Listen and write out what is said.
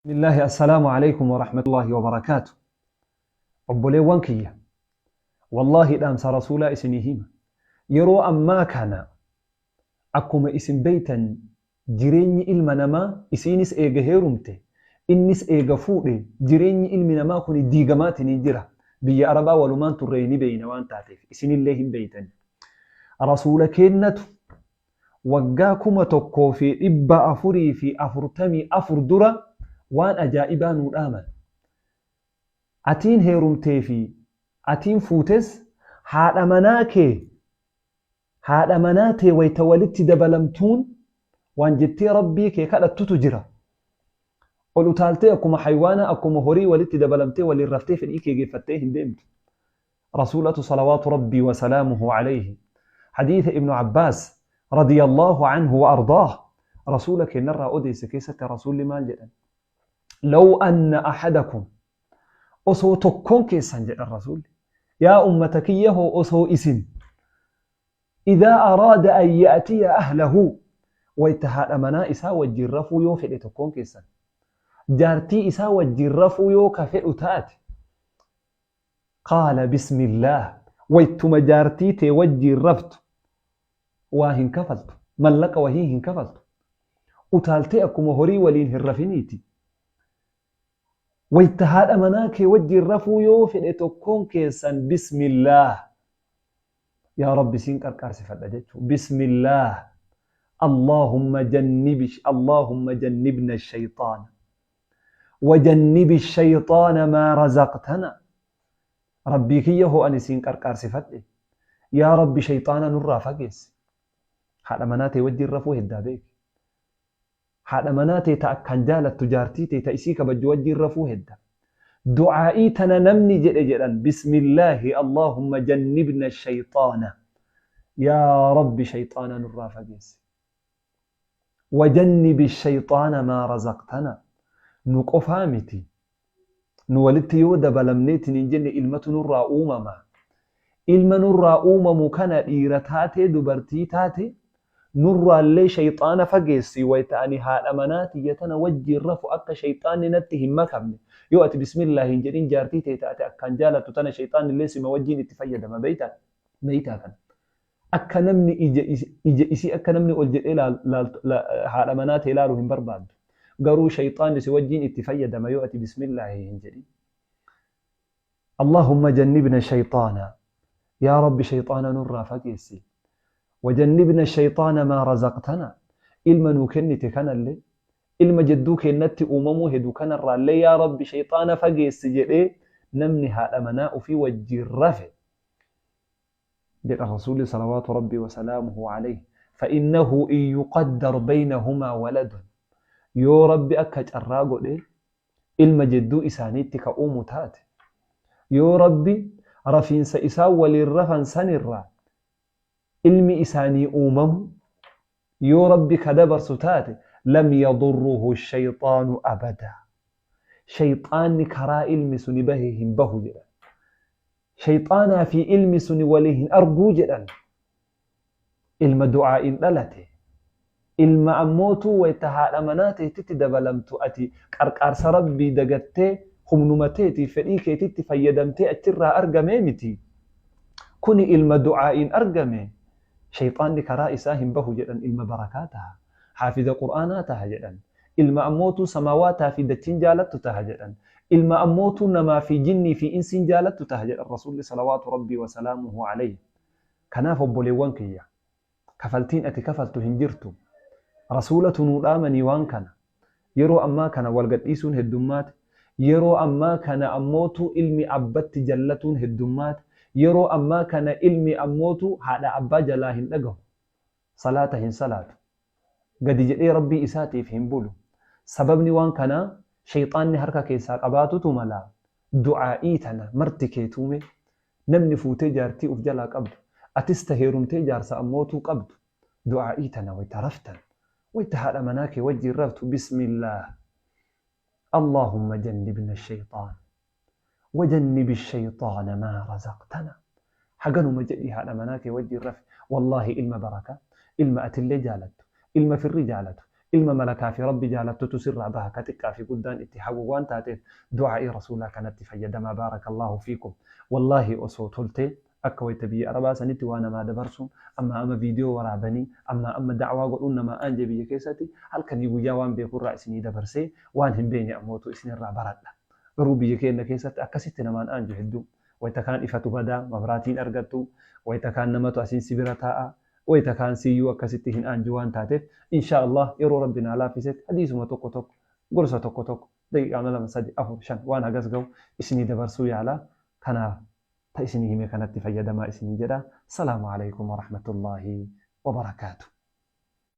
Bismillaahi Assalaamu Aleykum Warahmatullaahi Wabarakaatu Obboleewwan kiyya Wallaahi dhaamsa Rasuulaa isinii hima Yeroo ammaa kana akkuma isin beeytan jireenyi ilma namaa isiinis eega heerumte innis eega fuudhe jireenyi ilmi namaa kuni diigamaatinii jira biyya arabaa walumaan turree ni beeyna waan taateef isinillee hin beeytani Rasuula keennatu waggaa 1444 dura waan ajaa'ibaa nuu dhaaman. Atiin heerumtee fi atiin fuutes haadha manaa kee haadha manaa tee wayta walitti dabalamtuun waan jettee Rabbii kee kadhattutu jira. Ol utaaltee akkuma haywaanaa akkuma horii walitti dabalamtee waliin raftee fedhii kee geeffattee hin deemtu. Rasuulatu salawaatu Rabbii wa salaamuhu alayhi hadiisa Ibnu Abbaas radiyallaahu anhu wa ardaah Rasuula keennarraa odeesse keessatti Rasuulli maal jedhan? Law anna ahadakum osoo tokkoon keessan jedhan Rasuulli yaa ummata kiyya hoo osoo isin idaa araada an ya'tiya ahlahu wayta haadha manaa isaa wajjin rafuu yoo fedhe tokkoon keessan jaartii isaa wajjin rafuu yoo ka fedhu taate Qaala bismillaah waytuma jaartii tee wajjiin raftu waa hin kafaltu mallaqa wahii hin kafaltu utaaltee akkuma horii waliin hin rafiniiti wayta haadha manaa kee wajjiin rafuu yoo fedhe tokkoon keessan bismillaah yaa rabbi siin qarqaarsifadha jechuu bismillaah Allahumma jannibi Allahumma jannibna shayxaana Wajannibi shayxaana maa razaqtana Rabbii kiyya hoo ani siin qarqaarsifadhe yaa Rabbi shayxaana nurraa fageessi haadha manaa tee wajjin rafuu heddaa beeki haadha manaa tee ta akkaan jaalattu jaartii tee ta isii kabajju wajjin rafuu hedda du'aa'ii tana namni jedhe jedhan bismillaahi allaahumma jannibna shayxaana yaa Rabbi shayxaana nurraa fageessi Wajannibi shayxaana maa razaqtana nu qofaa miti nu walitti yoo dabalamneetiniin jenne ilmatu nurraa uumama ilma nurraa uumamu kana dhiira taatee dubartii taate nurraallee shayxaana fageessi wayta ani haadha manaa tiyya tana wajjiin rafu akka shayxaanni natti hin makamne yoo ati bismillah hin jedhin jaartii tee ta ati akkaan jaalattu tana shayxaannillee sima wajjiin itti fayyadama beeytaa beeytaa kana Akka namni ija ija isii akka namni ol jedhee laaltu haadha manaa tee laalu hin barbaaddu. Garuu shayxaanni si wajjiin itti fayyadama yoo ati bismillaahi hin jedhin. Allahumma jannibna shayxaana. Yaa Rabbi shayxaana nurraa fageessi. Wajannibna shayxaana maa razaqtana. Ilma nuu kennite kanallee ilma jedduu keennatti uumamuu hedu kanarraallee yaa Rabbi shayxaana fageessi jedhee namni haadha manaa ufii wajjiin rafe jedha Rasuulli salawaatu Rabbii wa salaamuhu alayhi fa'innahu in yuqaddar baynahumaa waladun yoo Rabbi akka carraa godhee ilma jedduu isaaniitti ka uumu taate yoo Rabbi rafiinsa isaan waliin rafan sanirraa ilmi isaanii uumamu yoo Rabbi ka dabarsu taate lam yadurruhu shayxaanu abadaa shayxaanni karaa ilmi suni bahe hin bahu jedhan Sheyxaanaa fi ilmi suni wali hin arguu jedhan. Ilma du'aa'iin dhalate. Ilma ammootuu wayta haadha manaa teetitti dabalamtu ati qarqaarsa Rabbii dagattee humnuma teetiif fedhii keetitti fayyadamtee achirraa argamee miti. Kuni ilma du'aa'iin argame. Sheyxaanni karaa isaa hin bahu jedhan ilma barakaa taha. Haafiza Qur'aanaa taha jedhan. Ilma ammootuu samaawaataa fi dachiin jaalattu taha jedhan. Ilma ammootuu namaa fi jinnii fi insiin jaalattu taha jedhan Rasuulli salawaatu Rabbii wa salaamuhu alayhi. Kanaaf obboleewwan kiyya, kafaltiin ati kafaltu hin jirtu. Rasuulatu nuu dhaamanii waan kana. Yeroo ammaa kana wal gadhiisuun heddummaate. Yeroo ammaa kana ammootuu ilmi abbatti jallatuun heddummaate. Yeroo ammaa kana ilmi ammootuu haadha abbaa jalaa hin dhagahu. Salaata hin salaatu. Gadi jedhee Rabbii isaatiif hin bulu. Sababni waan kanaa sheyxaanni harka keessaa qabaatutu mala. Du'aa'ii tana marti keetuu mee namni fuutee jaartii uf jalaa qabdu atis ta heerumtee jaarsa ammootuu qabdu du'aa'ii tana wayta raftan wayta haadha manaa kee wajjiin raftu bismillaah Allaahumma jannibna sheyxaan Wajannibi shayxaana maa razaqtana haganuma jedhii haadha manaa kee wajjiin rafi wallaahi ilma barakaa ilma atillee jaalattu ilma firri jaalatu Ilma malakaa fi Rabbi jaalattutu sirraa baha, ka xiqqaa fi guddaan itti hawwu waan taateef du'aa'ii Rasuulaa kanatti fayyadamaa. Baarakallaahu fiikum. Wallaahi osoo toltee akka wayta biyya Arabaa sanitti waa namaa dabarsuun, ammaa amma viidiyoo waraabanii, ammaa amma da'waa godhuun namaa aanje biyya keessatti, halkanii guyyaa waan beekurraa isinii dabarsee waan hin beekne ammootu isinirraa baradha. Garuu biyya keenya keessatti akkasitti namaan aanju hedduu. Wayta kaan ifatu badaa, mabraatiin argattu, wayta kaan namatu asiin si bira taa'a, wayta kaan siyyuu akkasitti hin aanju waan taateef, inshaa Allah yeroo Rabbi naa laaffisetti hadiisuma tokko tokko, gorsa tokko tokko, daqiiqaa 2, 3, 4, 5 waan hagas gahu isinii dabarsuu yaala. Kanaaf ta isinii hime kanatti fayyadamaa isiniin jedha. Salaamu aleykum warahmatullaahi wabarakaatu.